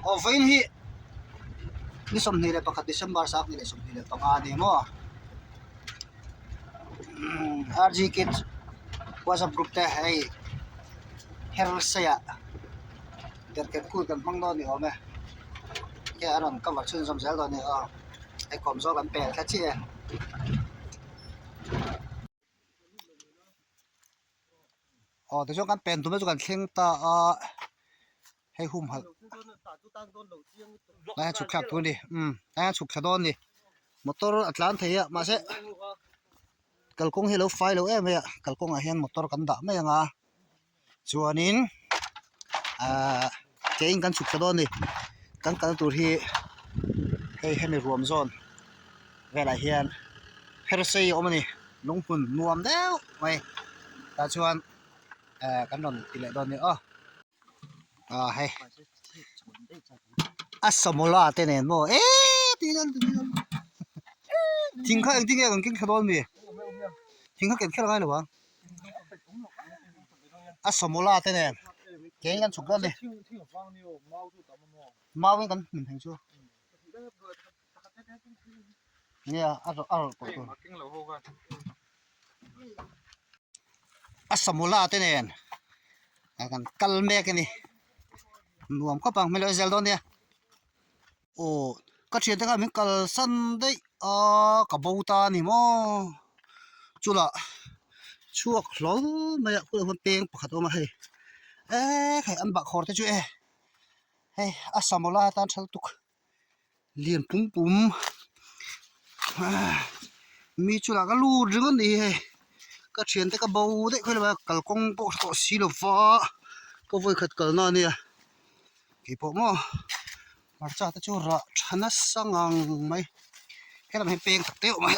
Aw vawiin hi ni 21 December 2025 a ni maw RG Kids WhatsApp group te hei her seiah derhken kut kan hmang dawn ni awm e hei a rawn cover chhunzawm zel dawn a ni aw hei kawm zawk an pel thla chiah e. Aw tichuan kan pen tumna chu kan thleng ta a hei humhalh lai hian chhuk thlak tur a ni umm lai hian chhuk thla dawn a ni motor a tlan thei a mahse kalkawng hi a lo fai lo em mai a kalkawngah hian motor kan dah mai ang a chuanin ahh ke in kan chhuk thla dawn a ni kan kal tur hi hei hemi ruam zawn velah hian phersei a awm a ni lunghmun nuam deuh mai tah chuan eh kan rawn ti leh dawn a ni aw ah hei a sawmawla te nen maw eee tih hian thing kha engtin nge kan keng thla dawn mi thing kha ken kher angai lo ang. A sawmawla te nen keng kan chhuk dawn a ni mau in kan hmun thei chu nia a rawlh a rawlh pawh tur a sawmawla te nen kan kal mek a ni nuam khawp ang hmel zel dawn nia. Aw ka thiante khan min kalsan daih a ka bo ta a ni maw chula chhuak hlawl mai a khulaiah khuan peng pakhat a awm a hei eee hei an bahkhawr te chu e hei a samawla atan tha lutuk lian pum pum mi chula ka lut ringawt a ni hei ka thiante ka bo daih khawi lova kalkawng pawh hre tawh si lova ka vawikhat kalna a nia. Keipawh maw hmarcha te chu rah tha nasa ngang mai helam hi peng tak deuh mai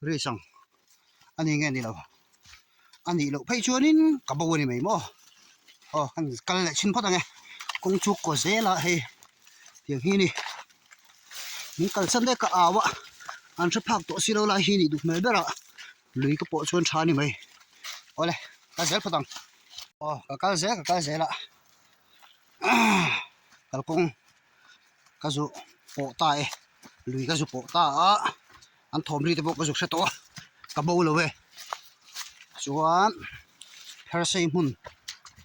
ri sang a ni nge ni lo a nih loh phei chuanin ka bo a ni mai maw aw kan kal leh chhin phawt ang e kawng chu kaw zel a hei tiang hi a ni min kalsan daih ka au a an hre phak tawh si lo lai hi nih duh hmel ber a lui ka pawh chuan tha a ni mai awle kal zel phawt ang aw ka kal zel ka kal zel a. Kalkawng ka zu pawh ta e lui ka zu pawh ta a an thawm ri te pawh ka zu hre tawh a ka bo lo e chuan phersei hmun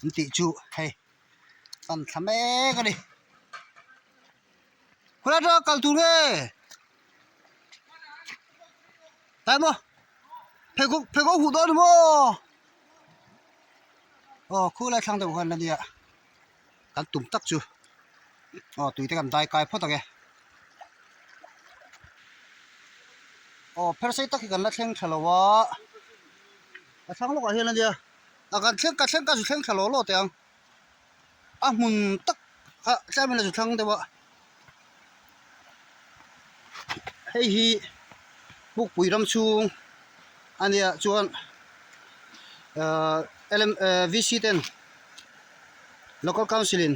an tih chu hei pan thla mek a ni khawlai atanga kal tur nge tlai maw pheikhawk pheikhawk huh dawn a ni maw. Aw khulai thlang deuh khan ania kan tum tak chu aw tui te kan dai kai phawt ang e aw pher sei tak hi kan la thleng tha lo a a thlang lawkah hian ania a kan thleng ka thleng ka zu thleng tha law law teh ang a hmun tak kha tlem in a zu thlang deuh a hei hi pukpui ram chhung ania chuan ahh lm ahh v c ten local council in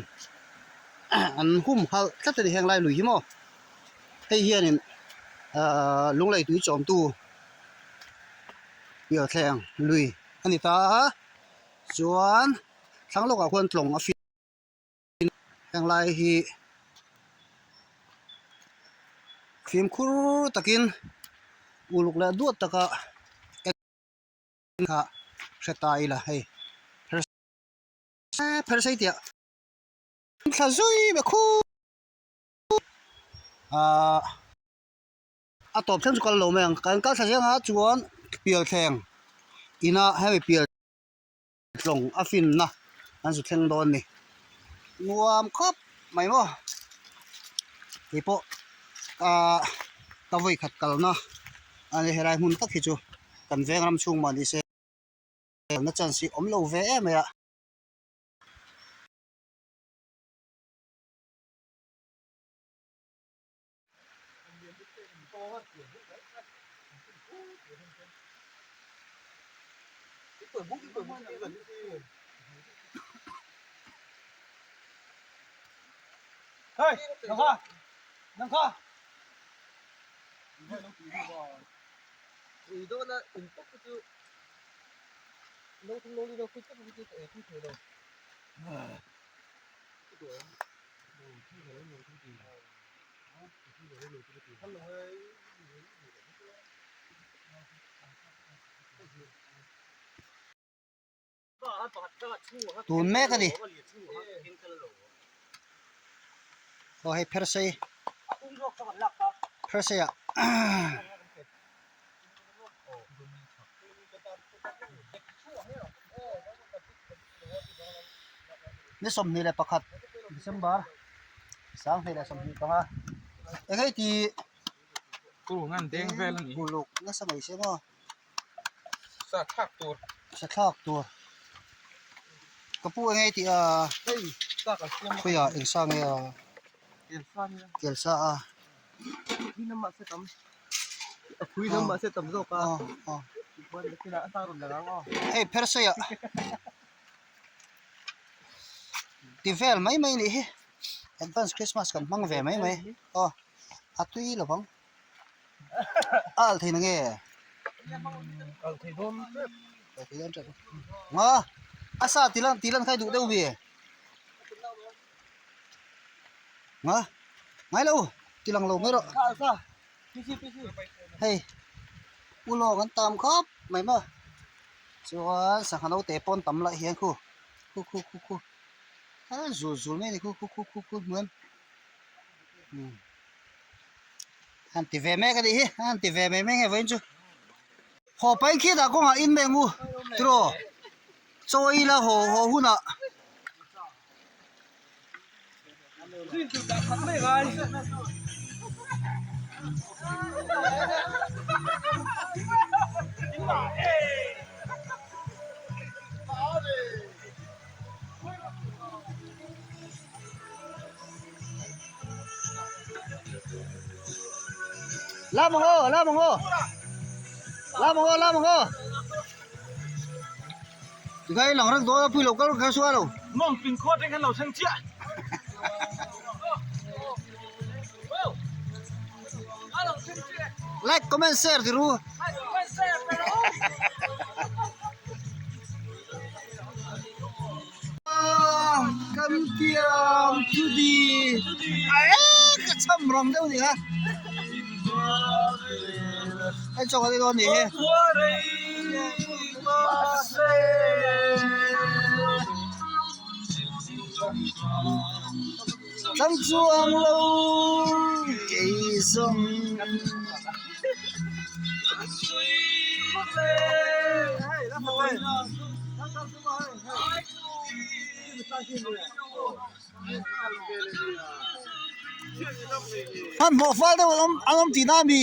an hum halh tlat a ni heng lai lui hi maw hei hianin ahh lunglei tui chawmtu pialthleng lui a ni ta a chuan thlang lawkah khuan tlawng a fit. Heng lai hi fimkhur takin uluk leh duat taka en kha hre ta ila hei phersei tih ah thla zui ve khup ahh a tawp thleng chu kal lo mai ang kan kal thla zel ang a chuan pialthleng inah hemi pial. Tlawng a finna an zu thleng dawn a ni. Nuam khawp mai maw. Keipawh ahh ka vawi khat kalna a ni helai hmun tak hi chu kan veng ram chhung mah ni se kalna chance hi awm lo ve em mai a. Tun mek a ni. Aw hei phersei phersei ah Ni 21 December 2025 eng hei tih uluk nasa mai se maw sa thlak tur sa thlak tur ka pu eng hei tih a khawiah eng sa nge a kel sa a. Hei phersei ah ti vel mai mai anih hi advance christmas kan hmang ve mai mai aw a tui lo vang a alh thei nange alh thei dawn tep nga a sa ti lan ti lan kha i duh deuh mi nga ngai lo ti lang lo mai rawh hei ulawng an tam khawp mai maw chuan sangha naute pawn tam lah hian khu khu khu khu khu a zul zul mai a ni khu khu khu khu khu hmuh em umm an ti ve mek a nih hi an ti ve mai mai nge vawiin chu haw paih khitah kawngah in mai ang u tiraw chaw ila haw haw hunah. Lam ang aw lam ang aw lam ang aw lam ang aw Tikha i lang reng dawn a pui lo kal kha sual lo. Mawng pin khaw atang khan lo thleng chiah. Like comment share ti ru. Kan tiam thu di ka cham rawng deuh ni kha. Hei chaw kan ei dawn ni hi. Tlang chuang lo kei zawng. Hmanhmawh fal deuh an awm an awm tihna a mi?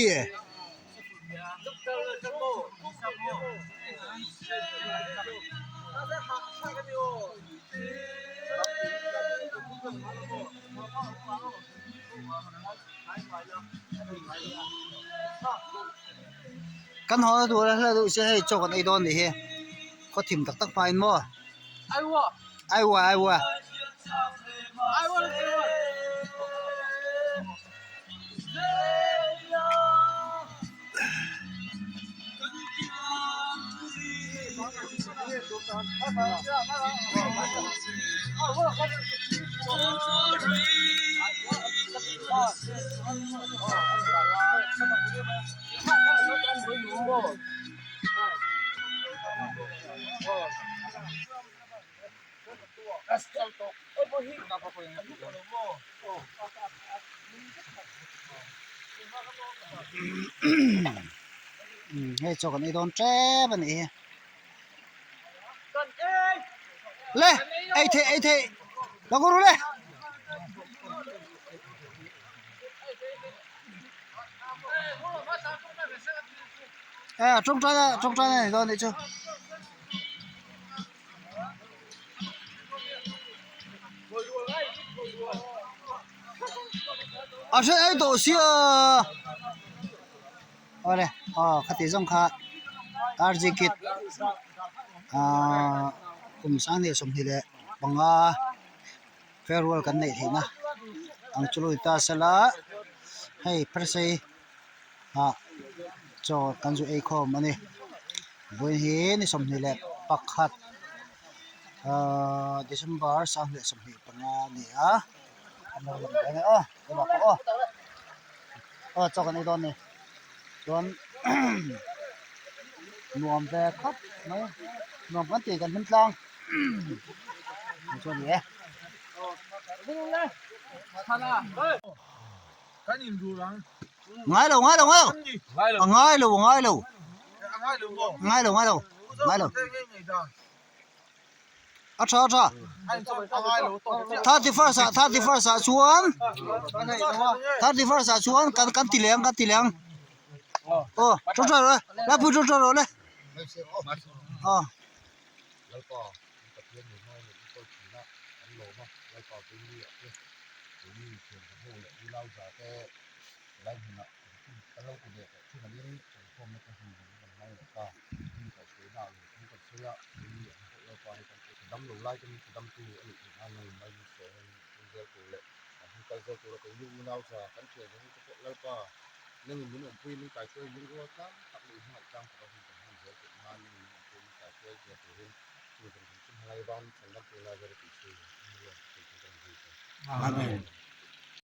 Kan haw na tur a hla deuh se hei chaw kan ei dawn nih hi khaw thim tak tak hmain maw aiwa aiwa. Hei chaw kan ei dawn tep a nih hi le ei theih ei theih lo kawr ru le. A tawngtai a tawngtai a ni dawn a nih chu. A hre ei tawh sia awle aw khati zawng kha RG kit ahh kum 2025 farewell kan neih theihna ang chu lo ni ta sela hei pharsei ah chaw kan zu ei khawm a ni vawiin hi ni 21 ahh December 2025 a ni a. An lo lang ve nge aw keimah pawh aw aw chaw kan ei dawn a ni chuan nuam ve khawp mai nuam kan tih kan hlim tlang chu a ni e. Ngai lo ngai lo ngai lo a ngai lo a ngai lo ngai lo ngai lo ngai lo. A tha a tha 31st ah 31st ah chuan 31st ah chuan kan kan ti leh ang kan ti leh ang aw tha tha rawh le Laipui tha tha rawh le aw. Dam lo lai te min ti damtu a nih theih nan nangin mai min sawi a, min pui zel tur leh kan hun kal zel tura keini unau za kan thian zawng te pawh Lalpa nangin min awmpui min kaihruai lungrual tlang tak leh hmangaih tlang taka hun kan hman zel theih nan nangin min awmpui min kaihruai zel turin chung zawng zawng chu hmangaih vang min chhan damtu Nazareth Isua in a hmu lawm thei chu kan zui che. Amen.